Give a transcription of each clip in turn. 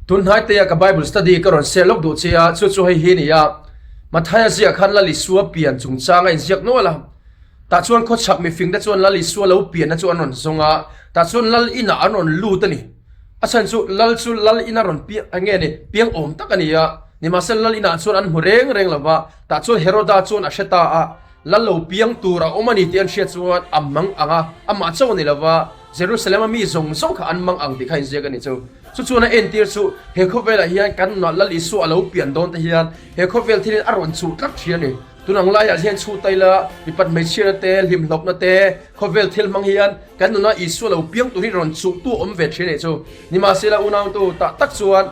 Tun hnaite a ka Bible study ka rawn share lawk duh che a, chu chu hei hi a ni a, Mathaia ziah khan Lal Isua pian chungchang a inziak nual a, tah chuan khawchhak mifing te chuan Lal Isua lo pianna chu an rawn zawng a, tah chuan Lal inah an rawn lut a ni. A chhan chu Lal chu Lal ina rawn piang enge ni, piang awm tak a ni a, nimahsela Lal inah chuan an hmu reng reng lo va, tah chuan Heroda chuan a hre ta a, Lal lo piang tur a awm a ni tih an hriat chuan a mang ang a, amah chauh a ni lo va, Jerusalem a mi zawng zawng kha an mang ang tih kha inziak a ni chu. Chu chuan a entir chu he khawvelah hian kan nunah Lal Isua a lo pian dawn te hian he khawvel thilin a rawn chuh tlat thin a ni. Tun ang laiah hian chhuh taila mipat hmeichhiatna te, hlimhlawpna te, khawvel thil hmang hian kan nunah Isua lo piang tur hi rawn chuhtu awm ve thin a nih chu. Nimahsela unautu tah tak chuan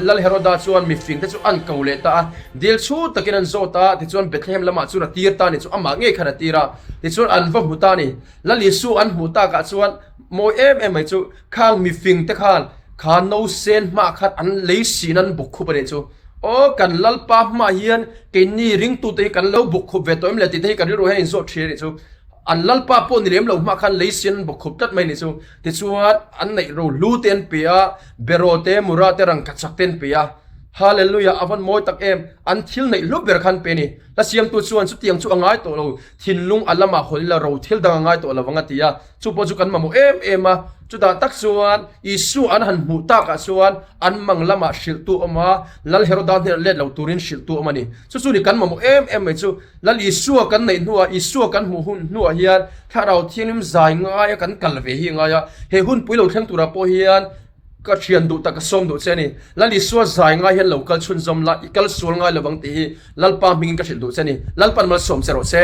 Lal Heroda chuan mifing te chu an ko leh ta a, dil chhut takin an zawt a, tichuan Bethlehem lamah chuan a tir ta a ni chu amah ngei khan a tir a, tichuan an va hmu ta a ni. Lal Isua an hmuh takah chuan mawi em em mai chu khang mifing te khan kha nausen hmah khan an lei sin an buk khup a nih chu. Aw kan Lalpa hmah hian keini ringtute hi kan lo buk khup ve tawh em le tih te hi kan rilru hian inzawt thin a nih chu. An Lalpa pawh ni lem lo hmah khan lei sin an buk khup tlat mai a nih chu. Tichuan an neih ro hlu te an pe a, beraw te, mura te, rangkachak te an pe a. Hallelujah a van mawi tak em, an thil neih hlu ber khan pe a ni. Hla siamtu chuan chutiang chu a ngai tawh lo, thinlung a lamah hawn ila ro thil dang a ngai tawh lo ang a ti a, chu pawh chu kan mamawh em em a. Chutah tak chuan Isua an han hmuh takah chuan an mang lamah hrilhtu awm a, Lal Heroda hnenah let lo turin hrilhtu awm a ni. Chu chu ni kan mamawh em em mai chu. Lal Isua kan neih hnuah, Isua kan hmuh hun hnuah hian Thlarau Thianghlim zai ngaia kan kal ve hi a ngai a. He hunpui lo thleng turah pawh hian Ka thian duh tak ka sawm duh che a ni. Lal Isua zai ngai hian lo kal chhunzawm la, i kal sual ngai lovang tih hi Lalpa hmingin ka hrilh duh che a ni. Lalpa'n malsawm che rawh se.